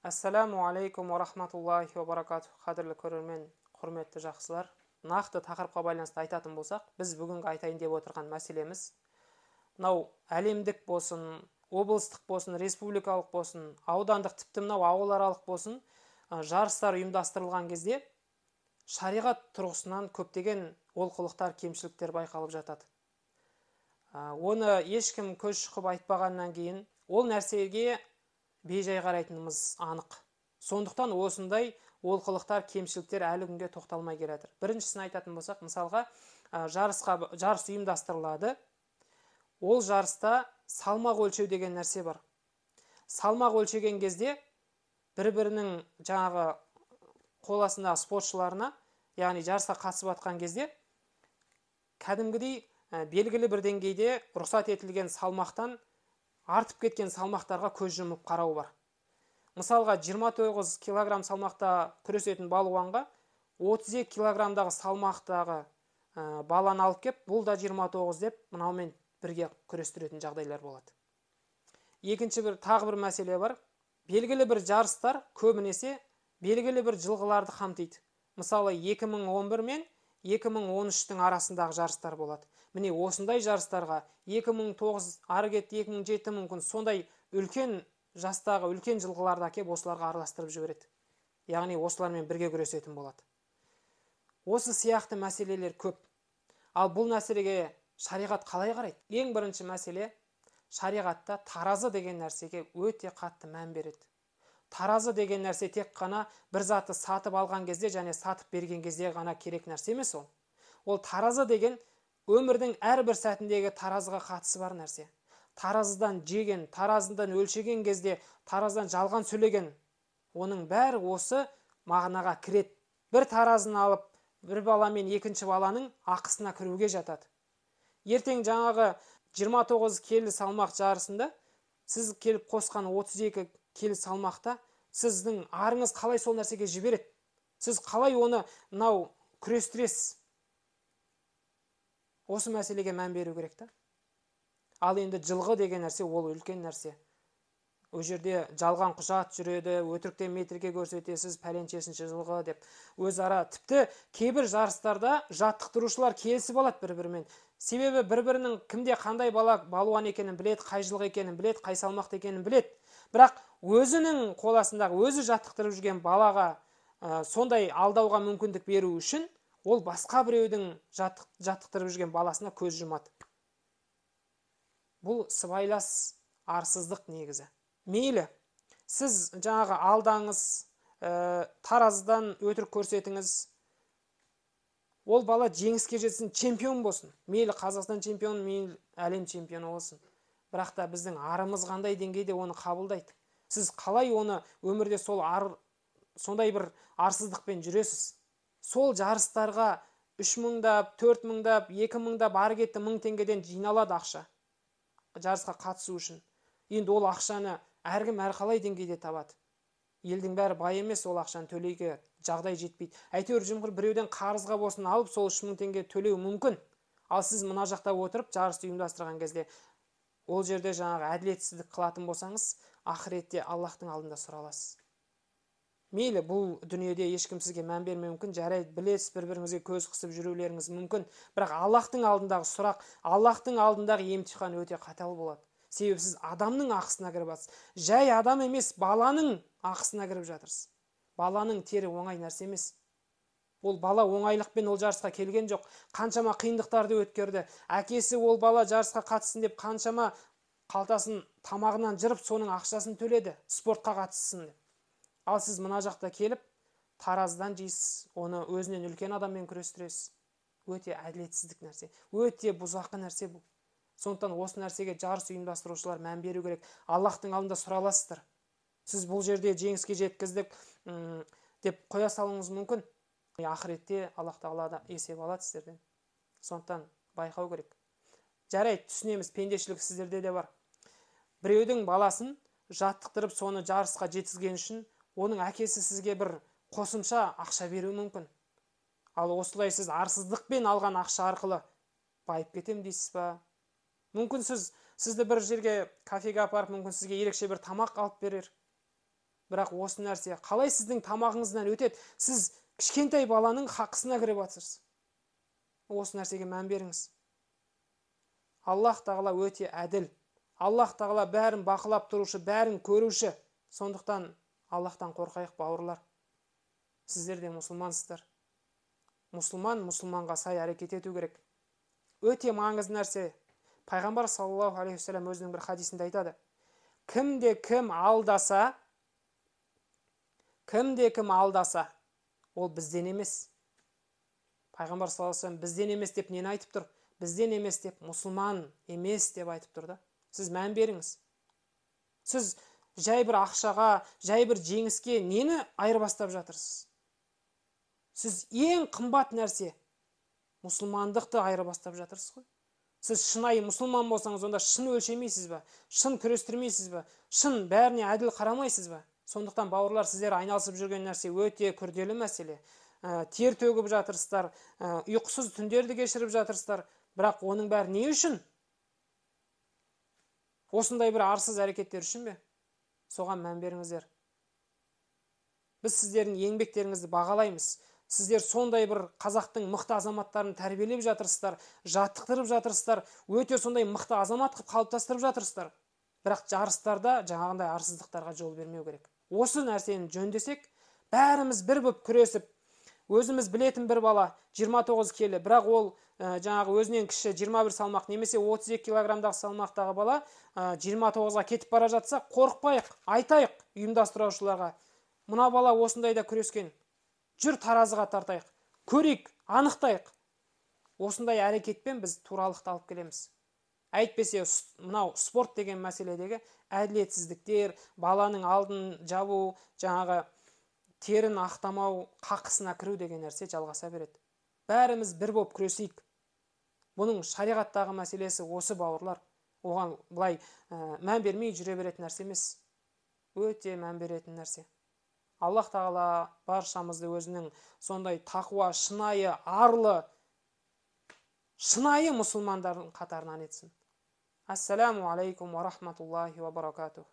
Ассаламу алейкум уа рахматуллахи уа баракатух. Қадірлі көрермен, құрметті жақсылар, нақты тақырыпқа байланысты айтатын болсақ, біз бүгінгі айтайын деп отырған мәселеміз мынау әлемдік болсын, облыстық болсын, республикалық болсын, аудандық, тіпті мынау ауыларалық болсын, жарыстар ұйымдастырылған кезде шариғат тұрғысынан көптеген олқылықтар, кемшіліктер байқалып жатады. Оны ешкім көз шұқып айтпағаннан кейін ол нәрсеге бейжай қарайтынымыз анық. Сондықтан осындай олқылықтар, кемшіліктер әлі күнге тоқталмай келе жатыр. Біріншісін айтатын болсақ, мысалға, жарыс ұйымдастырылады. Ол жарыста салмақ өлшеу деген нәрсе бар. Салмақ өлшеген кезде бір-бірінің жаңағы қол астындағы спортшыларына, яғни жарысқа қатысып жатқан кезде кәдімгідей белгілі бір деңгейде рұқсат етілген салмақтан артып кеткен салмақтарға көз жұмып қарау бар. Мысалға, 29 килограмм салмақта күресетін балуанға 32 килограммдағы салмақтағы баланы алып кеп, бұл да 29 деп мынаумен бірге күрестіретін жағдайлар болады. Екінші бір, тағы бір мәселе бар. Белгілі бір жарыстар көбінесе белгілі бір жылғыларды қамтиды. Мысалы, 2011 мен 2013-тің арасындағы жарыстар болады. Міне осындай жарыстарға 2009, ары кетті 2007 мүмкін, сондай үлкен жастағы үлкен жылғыларды әкеп осыларға араластырып жібереді. Яғни осылармен бірге күресетін болады. Осы сияқты мәселелер көп. Ал бұл мәселеге шариғат қалай қарайды? Ең бірінші мәселе, шариғатта таразы деген нәрсеге өте қатты мән береді. Таразы деген нәрсе тек қана бір затты сатып алған кезде және сатып берген кезде ғана керек нәрсе емес ол. Ол таразы деген өмірдің әрбір сәтіндегі таразыға қатысы бар нәрсе. Таразыдан жеген, таразыдан өлшеген кезде, таразыдан жалған сөйлеген, оның бәрі осы мағынаға кіреді. Бір таразыны алып, бір бала мен екінші баланың ақысына кіруге жатады. Ертең жаңағы 29 келі салмақ жарысында сіз келіп қосқан 32 келі салмақта сіздің арыңыз қалай сол нәрсеге жібереді? Сіз қалай оны мынау күрестіресіз? Осы мәселеге мән беру керек та. Ал енді жылғы деген нәрсе ол үлкен нәрсе. Ол жерде жалған құжат жүреді, өтіріктен метрге көрсетесіз, пәленшесінші жылғы деп. Өзара тіпті кейбір жарыстарда жаттықтырушылар келісіп алады бір-бірімен. Себебі бір-бірінің кімде қандай бала балуан екенін біледі, қай жылғы екенін біледі, қай салмақты екенін біледі. Бірақ өзінің қол астындағы, өзі жаттықтырып жүрген балаға сондай алдауға мүмкіндік беру үшін ол басқа біреудің жаттықтырып жүрген баласына көз жұмады. Бұл сыбайлас арсыздық негізі. Мейлі, сіз жаңағы алдаңыз, таразыдан өтірік көрсетіңіз, ол бала жеңіске жетсін, чемпион болсын. Мейлі Қазақстан чемпионы, мейлі әлем чемпионы болсын. Бірақ та біздің арымыз қандай деңгейде оны қабылдайды? Сіз қалай оны өмірде сол сондай бір арсыздықпен жүресіз? Сол жарыстарға 3 мыңдап, 4 мыңдап, 2 мыңдап, ары кетті 1000 теңгеден жиналады ақша жарысқа қатысу үшін. Енді ол ақшаны әркім әрқалай деңгейде табады. Елдің бәрі бай емес, ол ақшаны төлеуге жағдай жетпейді. Әйтеуір жымқыр біреуден қарызға болсын алып, сол 3000 теңге төлеу мүмкін. Ал сіз мына жақта отырып жарысты ұйымдастырған кезде ол жерде жаңағы әділетсіздік қылатын болсаңыз, ақыретте Аллахтың алдында сұраласыз. Мейлі, бұл дүниеде ешкім сізге мән бермеуі мүмкін, жарайды, білесіз, бір-біріңізге көз қысып жүрулеріңіз мүмкін. Бірақ Аллахтың алдындағы сұрақ, Аллахтың алдындағы емтихан өте қатал болады. Себебі сіз адамның ақысына кіріп жатсыз. Жай адам емес, баланың ақысына кіріп жатырсыз. Баланың тері оңай нәрсе емес. Ол бала оңайлықпен ол жарысқа келген жоқ. Қаншама қиындықтарды өткерді. Әкесі ол бала жарысқа қатыссын деп қаншама қалтасын тамағынан жырып, соның ақшасын төледі, спортқа қатыссын деп. Ал сіз мына жақта келіп, таразыдан жейсіз, оны өзінен үлкен адаммен күрестіресіз. Өте әділетсіздік нәрсе, өте бұзақы нәрсе бұл. Сондықтан осы нәрсеге жарыс ұйымдастырушылар мән беру керек. Аллахтың алдында сұраласыздар. Сіз бұл жерде жеңіске жеткіздік деп қоя салуыңыз мүмкін. Ақыретте Аллах тағала да есеп алады сіздерден. Сондықтан байқау керек. Жарайды, түсінеміз, пендешілік сіздерде де бар. Біреудің баласын жаттықтырып, соны жарысқа жеткізген үшін оның әкесі сізге бір қосымша ақша беруі мүмкін. Ал осылай сіз арсыздықпен алған ақша арқылы байып кетем дейсіз ба? Мүмкін сізді бір жерге кафеге апарып, мүмкін сізге ерекше бір тамақ алып берер. Бірақ осы нәрсе қалай сіздің тамағыңыздан өтеді? Сіз кішкентай баланың хақысына кіріп жатырсыз. Осы нәрсеге мән беріңіз. Аллах тағала өте әділ. Аллах тағала бәрін бақылап тұрушы, бәрін көруші. Сондықтан Аллахтан қорқайық, бауырлар. Сіздер де мұсылмансыздар. Мұсылман мұсылманға сай әрекет ету керек. Өте маңызды нәрсе. Пайғамбар саллаллаху алейхи уассалам өзінің бір хадисінде айтады. Кімде кім алдаса, кімде кім алдаса, ол бізден емес. Пайғамбар саллаллаху алейхи уассалам бізден емес деп нені айтып тұр? Бізден емес деп, мұсылман емес деп айтып тұр да. Сіз мән беріңіз. Сіз жай бір ақшаға, жай бір жеңіске нені айырбастап жатырсыз? Сіз ең қымбат нәрсе мұсылмандықты айырбастап жатырсыз ғой. Сіз шынайы мұсылман болсаңыз, онда шын өлшемейсіз ба? Шын күрестірмейсіз ба? Шын бәріне әділ қарамайсыз ба? Сондықтан бауырлар, сіздер айналысып жүрген нәрсе өте күрделі мәселе. Тер төгіп жатырсыздар, ұйқысыз түндерді кешіріп жатырсыздар, бірақ оның бәрі не үшін? Осындай бір арсыз әрекеттер үшін бе? Соған мән беріңіздер. Біз сіздердің еңбектеріңізді бағалаймыз. Сіздер сондай бір қазақтың мықты азаматтарын тәрбиелеп жатырсыздар, жаттықтырып жатырсыздар, өте сондай мықты азамат қылып қалыптастырып жатырсыздар. Бірақ жарыстарда жаңағындай арсыздықтарға жол бермеу керек. Осы нәрсені жөндесек, бәріміз бір болып күресіп, өзіміз білетін бір бала 29 келі, бірақ ол жаңағы өзінен кіші 21 салмақ немесе 32 килограммдағы салмақтағы бала 29-ға кетіп бара жатса, қорықпайық, айтайық ұйымдастырушыларға. Мына бала осындайда күрескен. Жүр таразыға тартайық, көрейік, анықтайық. Осындай әрекетпен біз туралықты алып келеміз. Әйтпесе мынау спорт деген мәселедегі әділетсіздіктер, баланың алдын жабу, жаңағы терін ақтамау, қақысына кіру деген нәрсе жалғаса береді. Бәріміз бір болып күресейік. Бұның шариғаттағы мәселесі осы, бауырлар. Оған былай мән бермей жүре беретін нәрсе емес. Өте мән беретін нәрсе. Аллах тағала баршамызды өзінің сондай тақуа, шынайы, арлы, шынайы мұсылмандардың қатарынан етсін. Ассаламу алейкум уа рахматуллахи уа баракатух.